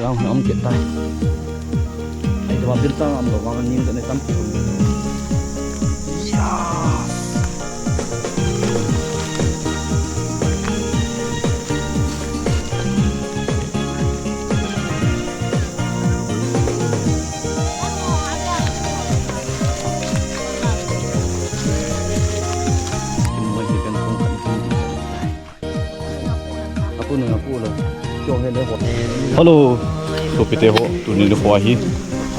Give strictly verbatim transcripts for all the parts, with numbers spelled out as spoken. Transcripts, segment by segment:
Ang hong kit tai. Ai, tuma bil tang am lo, wang ning ka ne tam. Yes. Hello, sopite ho, tuni nikho hi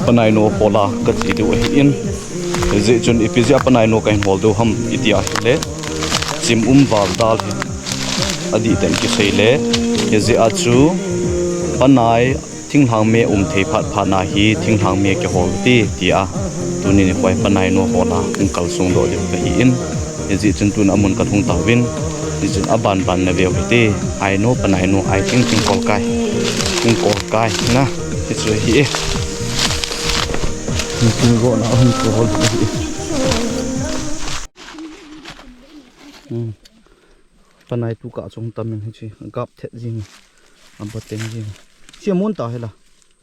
Panai nu hol a kache diu ahin. Hijeh chun ipi jeh a Panai nu kahin hol diu ham iti ahile, chim um val dal hi adih tah in kisei le, hijeh a chu Panai thinglhang me um thei phat phat na hi thinglhang me kihol te, tia tuni nikho hi Panai nu hol a hung kalsong doh diu kahin. Hijeh chun tun amun kalhung tauvin, hijeh chun aban ban na veu hite. Ai nu, Panai nu, ai ting ting kol kai. Ting kol kai na. Hichu hi e. Ting go na hung kol hi. Hmm. Panai tu ka chung tam in hichi. Gap thet jing. Aba teng jing. Sia mun ta hela.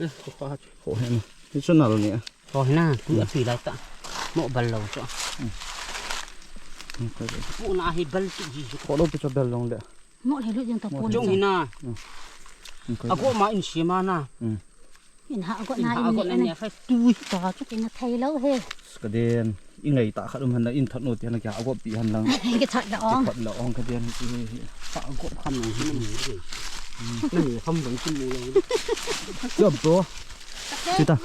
Eh, ko kha. Ho hena. Hichu nal ni. Ho hena, tu a tui lai ta. Mo bal lo cho. Hmm. Pu na hi bal ti ji. Ko lo pi cho bal long le. Mo le lu jeng ta pon. Jong hina. Hmm. Ago ma in sima na. Hmm. In ha ago na in ha ago na ni. Fa tu ta chu kin thei lo he. Ka den. I ngai ta khat um han la in that no ti han la kya ago pi han lang. Ki that la ong. Ki that la ong ka den. Fa ago kham no hin mu. Nang kham bang kin mu lo. Yo bro. Sita.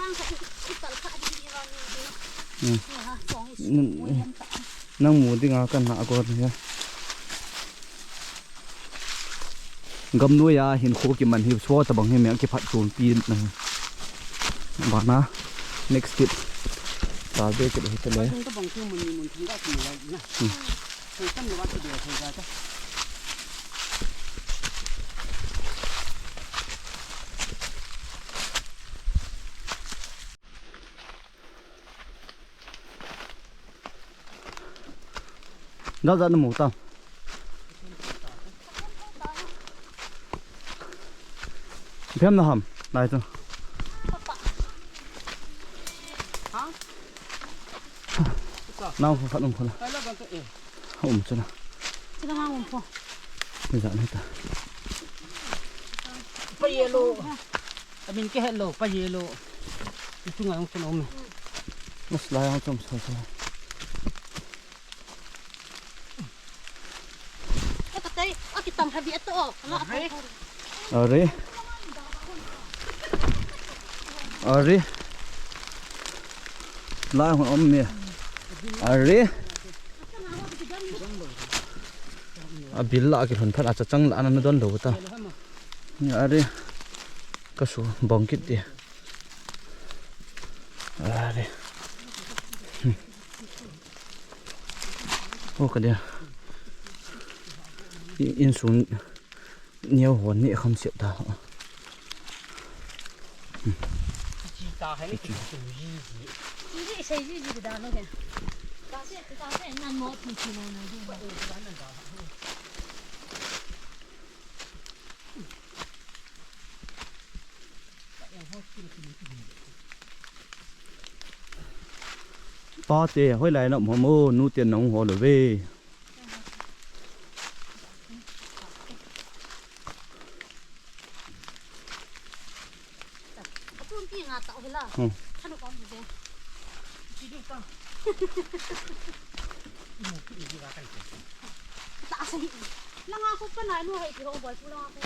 Hmm. Nang mu dinga kan na ago ni. Gamnoi a hinkho kiman hi so tabang hi me kiphat chun pi na. Bana next step. Ta be ke hi tele. Tabang chu mun ni mun thang ga chu lai na. Hmm. Thei tam lo wa chu de thei ga ta. Jat jat na mu ta. Phem na ham, lai tu. Nang khat um khat. Um chu na. Chu na ngang um ko. Ni ja ni ta. Pa yellow. Amin ke hello, pa yellow. Itu ngai um chu na um. Mas lai ang chom sa sa. Ka tai, a kitang habi ato, oh. Are. Are. Are. Lai hon om me. Are. A bil la ki hon phat a cha chang la na don do ta. Are. Ka su bong kit ti. Are. Hmm. Oh, ka dia. I, in sun. Neo hon ni kham siat ta. Chi ta hai ni chi tu ji ji. Ji ji sei ji ji da no ke. Ta se ta se nan mo tu chi no no ji. Pa te, hoilai na um ham o, nu te nang hol uve. Hmm. Ta sa hi. Langa ko pa na nu hai ki ho bol pu langa ko.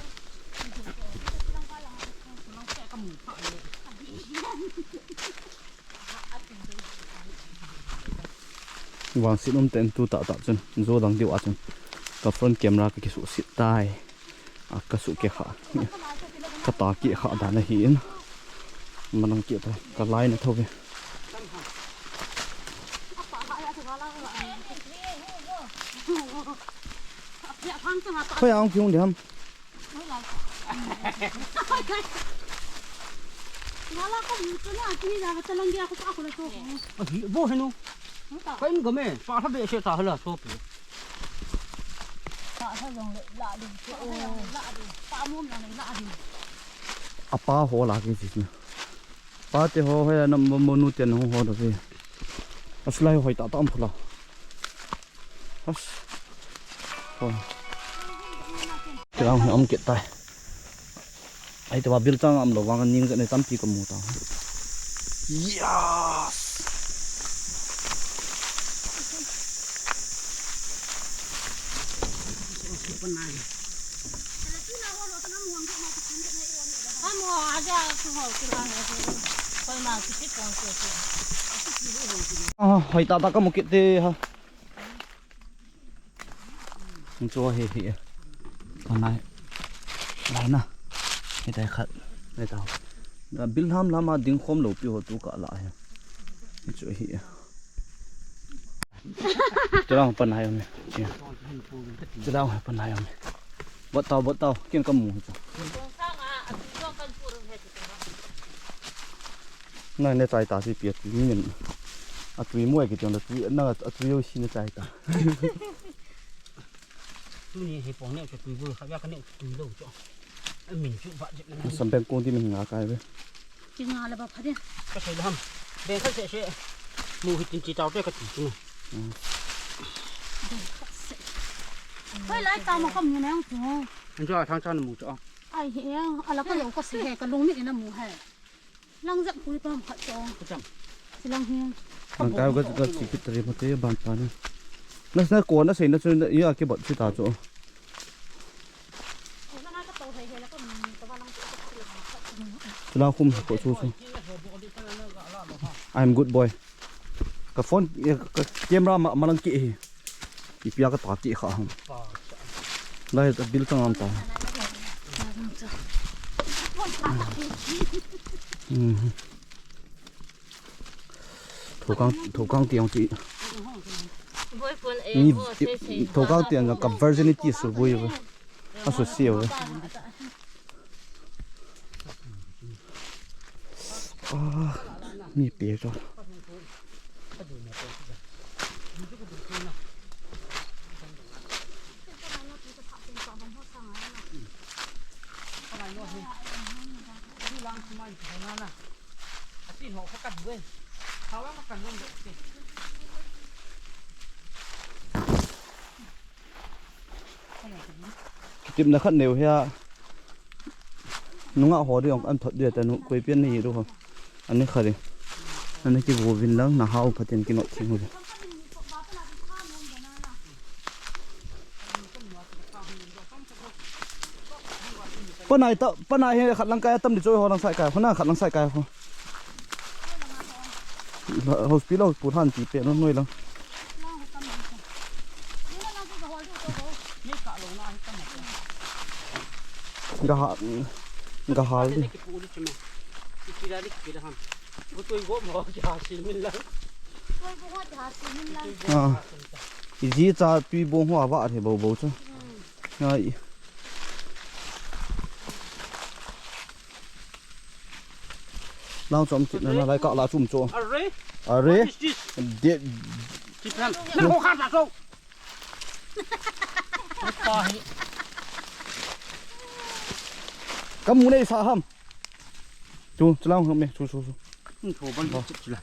Vangset um ten tu tah tah chun, jo dang diu a chun, ka front camera ka kisuhset tai. A ka suh keh kha. Ka ta keh kha dan ahi in. Manang keh ta, ka lai na tho ve. Khoi ang kiung de ham. Ahi, bo henu. Ka in game, pa tha be se ta hala so pi. Pa tha jong le la ding. Pa mom la la ding. Apa ho la ke ji na. Pa te ho ho ya na mo mo nu te na ho ho da ve. Aslai hoi ta ta am phula. As. Ho. Kira am ke tai. Ai te ba bil chang am lo wang ning ja ne tampi ka mu ta. Yes. Ah, hoi ta ta ka mu kit te ha. Chu hi hi. Panai. Lai na. Hi tai khat. Lai ta. Da bil ham lama ding khom lo pi ho tu ka la hi. Chu hi. Chulang panai me. Chulang panai me. Bot tau, bot tau. Kin ka mu chu. Na ne chai ta si pi a tui min. A tui mo ki tiang da tui na a tui yo si ne chai ta. Tuni hi pong ne chu tui bul kha ya ka ne tui lo chu. A min chu ba jep na. Sam beng kong ti min nga kai ve. Ki nga la ba pha de. Ka sei ham. Beng kha se se. Mu hi tin chi tau te ka ti chu. Beng kha se. Hoi lai ta ma kam ni nang chu. An chu a thang chan mu chu. Ai he, ala ka lo ka se he, ka lung ni na mu he. Lang jep pui pam khat chu. Ka cham. Si lang hi. Lang kai ka ka chi kit ri ma te ban pa ni. Na na ko na sei na chu ya ke bot chi ta chu. Chula khum ko chu chu. I'm good boy. Ka phone, eh, ka camera ma, malang ki hi. Ipi a ka ta ki kha ham. Lai ta bil chang am ta. Mhm. Thokang, thokang tiang chi. Boy phone eh, ni, oh, sei, sei. Thokang tiang ka virginity su boy. A su siu. Ah, mi pe cho. Kitepna khat neo hia. Nungah ho ding an thot dia ta nu koi pian ni do ho. Ani kha ding. Ani ki vo vin lang na hau phatin ki not thing ho. Panai ta, panai he khat lang kai tam di choi ho lang sai kai. Ho na khat lang sai kai ho. Hospital pu than ti pe no noi lang. Ga ha, ga hal di. Ah. Iji cha tui bong ho ava the bo bo chu. Ai. Lang chom kit na lai ka la chum cho. Are? Are? What is this? De. Chipan. Na ho kha ta so. Ka mu nei sa ham. Chu, chu lang ham me, chu, chu, chu. Chu ban chu chu la.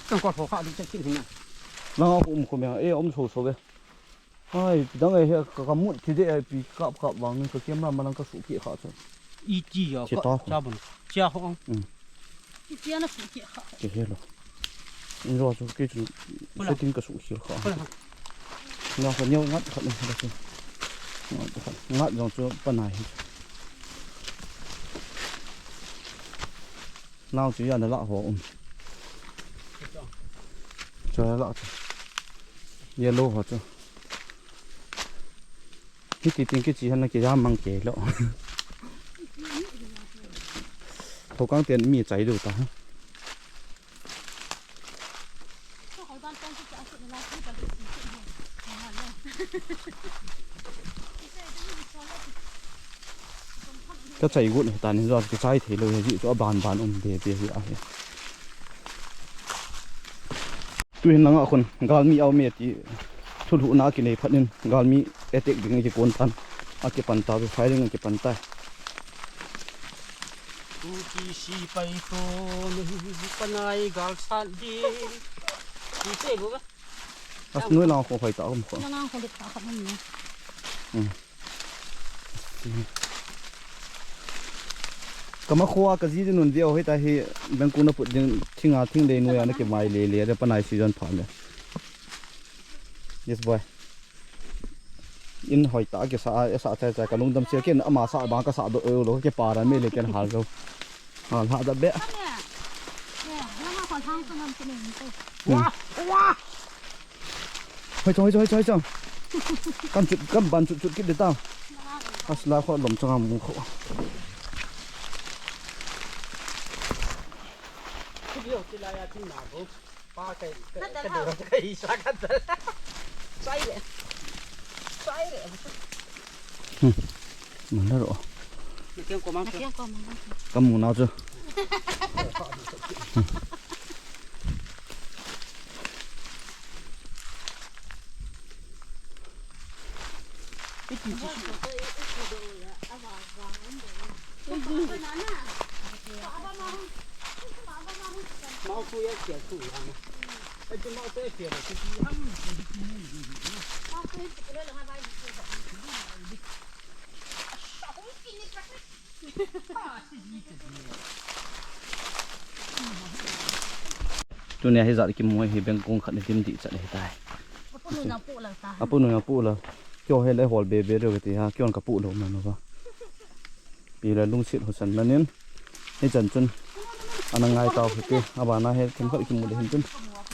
Kan ko ho kha di chu kin na. Lang ko um ko me. E um so so ve. Ai, dang e he ka, ka mut thi de ai pi kap kap vang ka camera ma lang ka su ki kha chu. I ti ya ka cha ban. Cha ho. Um. I ti na su ki kha. Ke he lo. In ro chu ki chu. Setting ka su ki kha. Na ka nyau ngat kha ni da chu. Ngat kha. Ngat jong chu pa nai. Nau chu ya na la ho um. Chu la chu. Yellow ho chu. Hiti ting kichi hana ki jam mang ke lo. Thokang ten mi chai du ta. Ka chai gun ta ni jo ki chai thei lo hi chu a ban ban um be be hi a hi. Tuhin langa khun galmi aume ti thulhuhna kinei phat in galmi attack ding kikon tan. Akipan ta, firing akipan ta. Kisi pai to, panai gal san di. Kisi bu ba? As noi lang ko khoi ta um ko. Lang ko dik ta ka mun. Hmm. Kama khua ka ji din un veo hita hi bengkung na put din thinga thing dei noi ana ke mai le le da panai season pha le. Yes boy. In hoi ta ke sa, e sa chai chai ka lungdam sia ken ama sa bang ka sa do lo ke para me le ken hal lo. Hal ha da be. Wah, wah. Hoi chong, hoi chong, hoi chong, hoi chong. Kam chut, kam ban chut chut kit de ta. As la kho lom chang am kho. Video ti la ya tin na bo. Pa kai kai kai sa ka ta. Sai le. Sai le. Hmm. Mana ro. Ni keng ko mang. Ni keng ko mang. Kamu na chu. Tunia hi jat kimu hi bengkung khat ni dim di chat hi tai. Apu nu na pu la ta. Apu nu na pu la. Kyo he le hol be be ro ti ha. Kyo ka pu lo ma no ba. Pi la lungsit husan manin. Hi chan chun. Ana ngai tau hi ti. Abana he kem khat kimu de hin chun.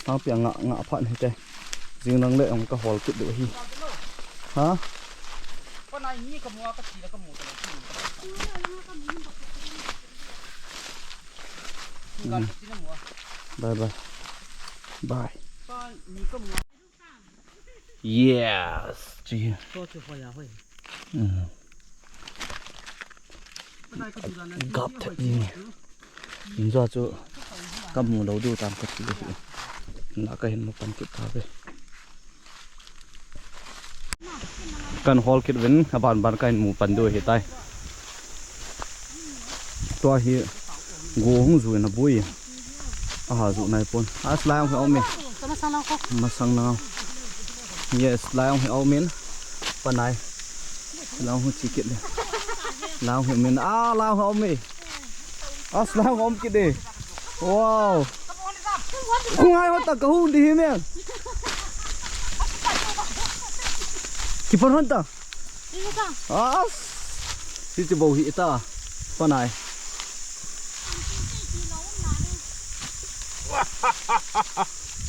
Hang pi nga nga phan hi te. Jing nang le ong ka hol kit du hi. Ha? Panai ni ka mua ka ti la ka mu ta. Bye bye. Bye. Yes. Chi. Gap that ni. Injo chu kamu lo du tam ka ti hi. La ka hin mu pan kit ta ve. Kan hol kit vin, aban ban kan mu pan du hi tai. Tua hi go hung ju na bui. Aha ju nai pon. As lai hung hi om e. Masang lang ko. Masang lang. Yes, lai hung hi om in. Panai. Lai hung chi kit le. Lai hung hi om in. Ah, lai hung hi om e. As lai hung hi om kit e. Wow. Khungai hon ta ka hu di hi men. Kipan hon ta. As. Hiti bou hi ta. Panai.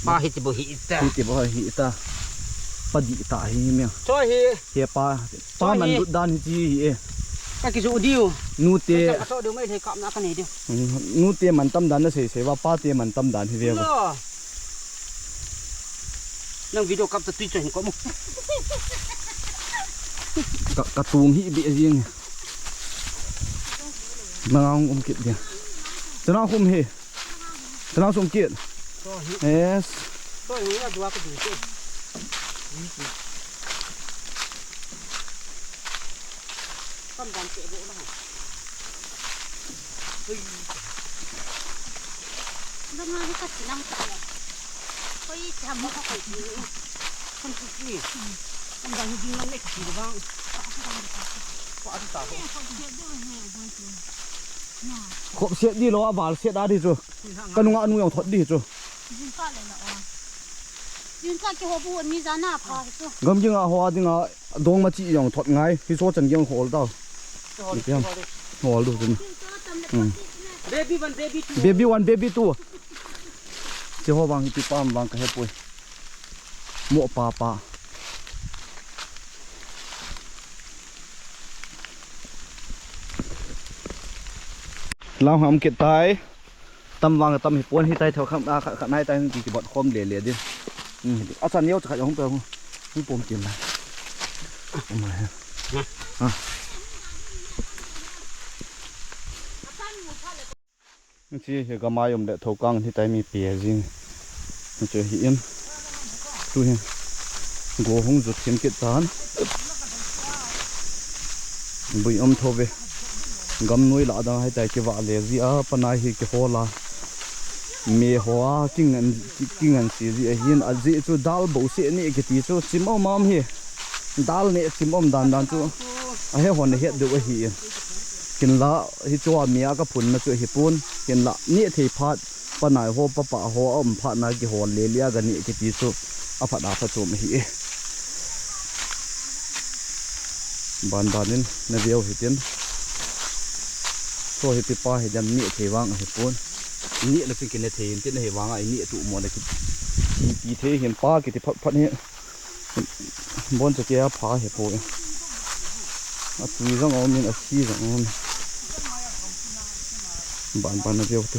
Pa hiti bou hi ta. Hiti bou hi ta. Pa di ta hi men. Cho hi. He pa. Pa man lut dan hi chi hi e. Ka ki ju diu. Nu te. Ka cho diu mai thei kap na ka nei diu. Nu te man tam dan na sei sei va pa te man tam dan hi ve va. Nang video kap ta tui choi ko mo. Ka, ka tung hi bi jing. Nang ang um kit dia. Chana khum hi. Chana sum kit. Yes. Kam dan te bo na. Ui. Dang ha ka chinang ta ya. Koi cham mo ka koi ni. Kan tu ni. Kan dan ni ding lang le ki bang. Ko a ta ko. Khop set di lo, a bal set a di chu. Ka nunga nu jong thot di chu. Jingkah le na o. Jingkah keiho bu ni jana pha chu. Gamgi nga ho a dinga dong ma chi jong thot ngai. Hi so chan jong hol tau. Hol du chun. Baby one, baby two. Baby one, baby two. Chi ho vang hi pi pam vang ka he poi. Mo pa pa. Lau ham kit tai. Tam vang tam hi pon hi tai thau kham a khat khat nai tai hung ki ki bot khom le le din. Hmm, a chan neo cha khat hung pe hung. Hung pom tin la. Hung ma he. Ha. Chi hi gamai um le thokang hi tai mi pe jing. Chi hi in. Tu hi. Go hung jut thim kit tan. Bui um tho ve. Gamnoi lah dang hitia kivah le jeh a panai hi kihol a. Me ho a kingan, ki, kingan se jeh ahin, ajeh chu dal bouseh neh kiti chu chim um am hi. Dal neh chim um dan dan chu ahe hon ahet diu ahi. Hinla hichea me a kaphunna chu ahipon. Hinla neh thei phat panai ho, papa ho aum phat na kihol le le a ganeh kiti chu aphat a phachom ahi. Ban ban in naveu hitin. Chu hiti pa hi jam neh thei vang ahipon. Neh le chu kineh thei in tin ahivanga ineh tuh mo le kiti thei hin pa kiti phat phat hi. Boncha kei a pha ahipoi. Atui jong aumin, asi jong aumin. Ban ban naveu te.